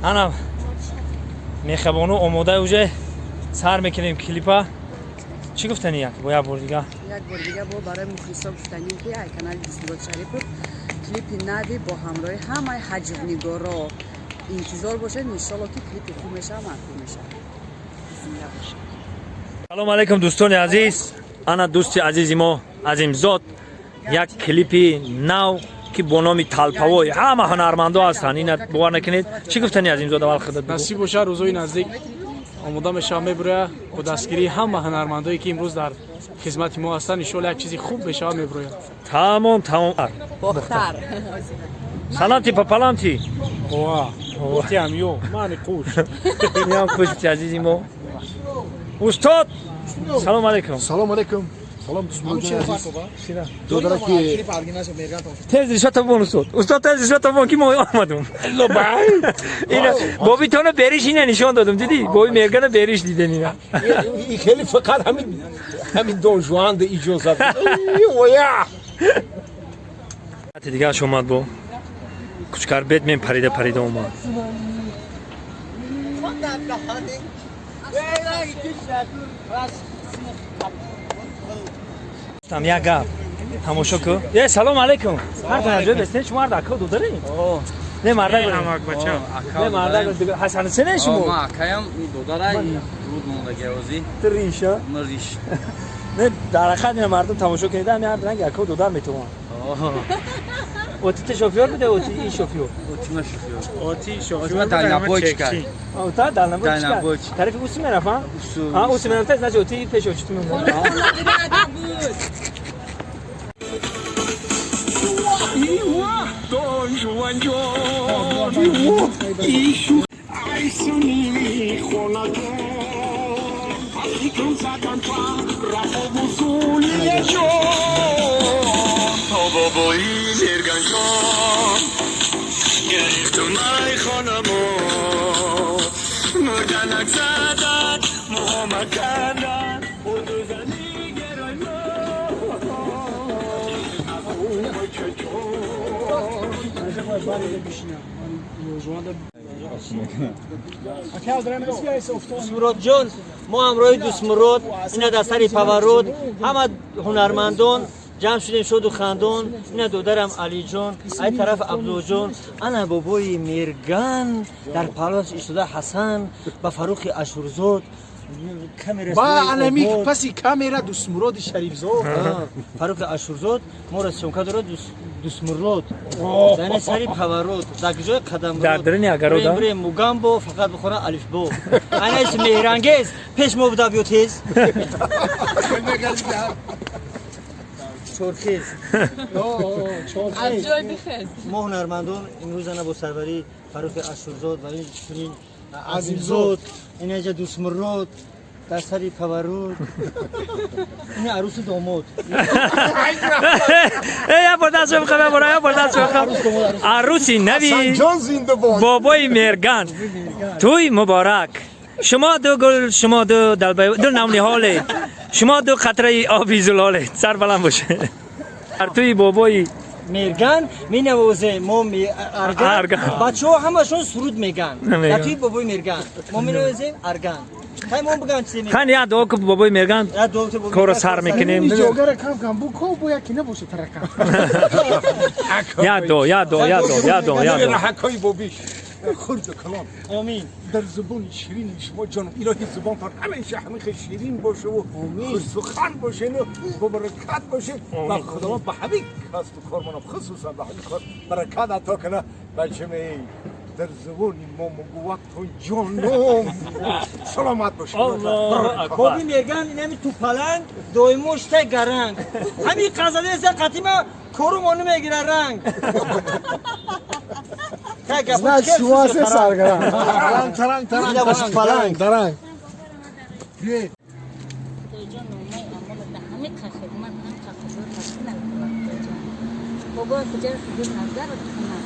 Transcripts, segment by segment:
Ана мехабону омода, уже сар мекунем клипа. Чӣ гуфтани як бо як бор дига? Як бор дига бо барои мухлисо гуфтанем, ки ай канали Дусмурод Шарипов клипи нави бо ҳамроҳи ҳамаи ҳаҷвнигоро интизор бошед. Иншолло, ки клипи хуб мешава, маъқул мешава. Зинда бошед. Салому алайкум, дӯстони азиз. Ана дӯсти азизи мо Азимзод як клипи нав, ки бо номи Талпавой, ҳама ҳунармандо ҳастанд. Ина бовар накунед. Чӣ гуфтани, Азимзод, аввал худат бигӯ. Насиб бошад, рӯзҳои наздик омода мешавад, мебурояд бо дастгирии ҳама ҳунармандое, ки имрӯз дар хизмати мо ҳастанд. Иншоалло, як чизи хуб мешавад, мебурояд. Тамом, тамом. Бохтар. Саламти папаламти. Ва мани қуш. Миям кушти азизи мо. Устод, салому алайкум. Салом алейкум. Салом, дӯстмуроджон азиз. Додарам ки Тез ришата бон, устод. Устод, тез ришата бон, ки мо омадум. Ина бобитона бериш, ина нишон додум, дидӣ? Боби мергана бериш диден ина. И хеле фақат ҳамин Дон Жуан да иҷозат. Оя. Дигааш омад, бо кучкар бетмен парида парида омад. Там як гап тамошо ку. Е, салом алейкум. Ҳар танаҷои бестен, шумо ҳар ака додарем. Не мардак, не мардак, Ҳасан сене шумо. Ма акаям, додарай, руд мондагиозӣ. Риша. Риш. Не, дар ҳақиқат ина мардум тамошо кунед, ҳами ҳар ранги ака додар метавонад. Оти те шофёр буде, оти ин шофёр. Отима шофёр. Оти. Отима дальнобойчика. Ота дальнобойчика. Дальнобойчик. Тарафи уси мерафа? А, уси мерафта, значит, оти пеш очиту мерафта. Дӯстмуродҷон, мо ҳамроҳи Дӯстмурод ина дар сари поворот ҳама ҳунармандон ҷамъ шудем, шоду хандон. Ина додарам Алиҷон, ай тараф Абдуллоҷон, ана бобои Мерган дар палас истода, Ҳасан ба Фаррухи Ашурзод. Ба анами паси камера Дӯстмуроди Шарифзод. Фаррухи Ашурзод моро съёмка дорад. Дӯстмурод дар сари поворот, дар ҷои қадамрод. Дар дарини агарода? Бурем мугамбо, фақат бихона алифбо. Айнаис меҳрангез пеш мо буда, биё тез, чорхез. Аз ҷой бихез. Мо ҳунармандон имрӯз ана бо сарварии Фаррухи Ашурзод ва ин чунин Азимзод, инаҷа Дӯстмурод дар сари поворот, ин арӯсу домод. Э, як бор даст бихам, як бор, як бор даст бихам. Арӯси нави Ҷон, зинда бод. бобои Мерган. Тӯй муборак. Шумо ду гул, шумо ду далбай, ду навниҳоле. Шумо ду қатраи оби зулоле. Сар баланд боше. Дар тӯи бобои Мерган менавозе мо арган. Арган. Бачаҳо ҳамашон суруд меган. Меган. Дар тӯи бобои Мерган мо менавозем арган. Хай, мо биган чизе меган. Хан, як дуо ку бобои Мерган. Як дуо ки бобои Корро Мерган сар мекунем. Иҷогара кам кам бу ко бо яки набоше тарака. Як дуо, як дуо, як дуо, як дуо, як дуо. Раҳакои бобиш. Хурду калон. Омин. Дар забони ширини шумо, ҷонам, илоҳи забонтон ҳамеша ҳамин ширин боше ва хушсухан бошену бо баракат боше ва Худованд ба ҳамин касбу кормонам, хусусан ба ҳамин кор баракат ато кана. Бачаме, дар забони мо мугувваттон, ҷоном, саломат бошед. Аллоҳу акбар. Боби Мерган инами тупаланг, доимо штай гаранг. Ҳамин қазадаеса қатима кору мону мегира ранг. Хай, гапо Значит, шумо се саргарам. Таранг, таранг, таранг. Ина бошад паланг. Таранг. Худоҷон, номаи амонат да ҳамин қа хидмат, ҳам қа хузур ҳастӣ накунад. Худоҷон, бобои хуҷаро хузур назар кунад.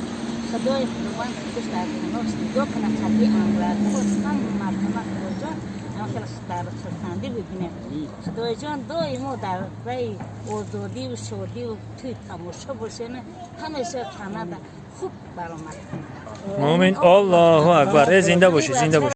Худои Худованд худаш дар паноҳш нигоҳ кунад. Қадри амрадхост ҳам марҳамат. Худоҷон, ҳам хеле дар хурсандӣ бибинем. Худоҷон, доимо дар раи озодиву шодиву тӯй тамошо бошем. Ҳамеша танада хуб баромад кунад. Омин. Аллоҳу акбар. Э, зинда бошед, зинда бошед.